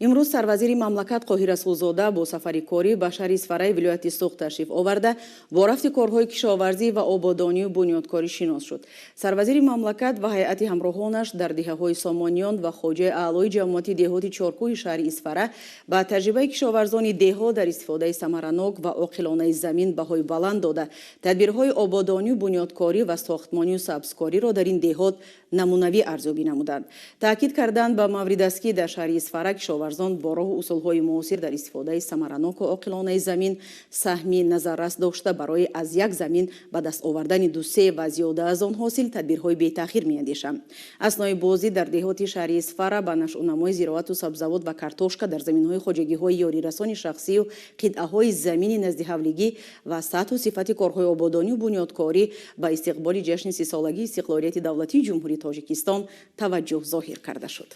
Имрӯз сарвазири мамлакат Қоҳир Расулзода бо сафари корӣ ба шаҳри Исфараи вилояти Суғд ташриф оварда, бо рафти корҳои кишоварзӣ ва ободонию бунёдкорӣ шинос шуд. Сарвазири мамлакат ва ҳайати ҳамроҳонаш дар деҳаҳои Сомониён ва Хоҷаи Аълои ҷамоати деҳоти Чоркӯҳи шаҳри Исфара ба таҷрибаи кишоварзони деҳот дар истифодаи самаранок ва оқилонаи замин баҳои баланд дода, тадбирҳои ободонию бунёдкорӣ ва сохтмонию сабзкориро дар ин деҳот намунавӣ арзёбӣ намуданд. Таъкид карданд, ба маврид аст, ки дар шаҳри Исфара кишоварзон бо роҳу усулҳои муосир дар истифодаи самараноку оқилонаи замин саҳми назаррас дошта, барои аз як замин ба даст овардани ду-се ва зиёда аз он ҳосил тадбирҳои бетаъхир меандешанд. Аснои боздид дар деҳоти шаҳри Исфара ба нашъунамои зироату сабзавот ва картошка дар заминҳои хоҷагиҳои ёрирасони шахсию қитъаҳои замини наздиҳавлигӣ ва сатҳу сифати корҳои ободонию бунёдкорӣ ба истиқболи ҷашни 30-солагии истиқлолияти давлатии Ҷумҳурии Тоҷикистон таваҷҷӯҳ зоҳир карда шуд.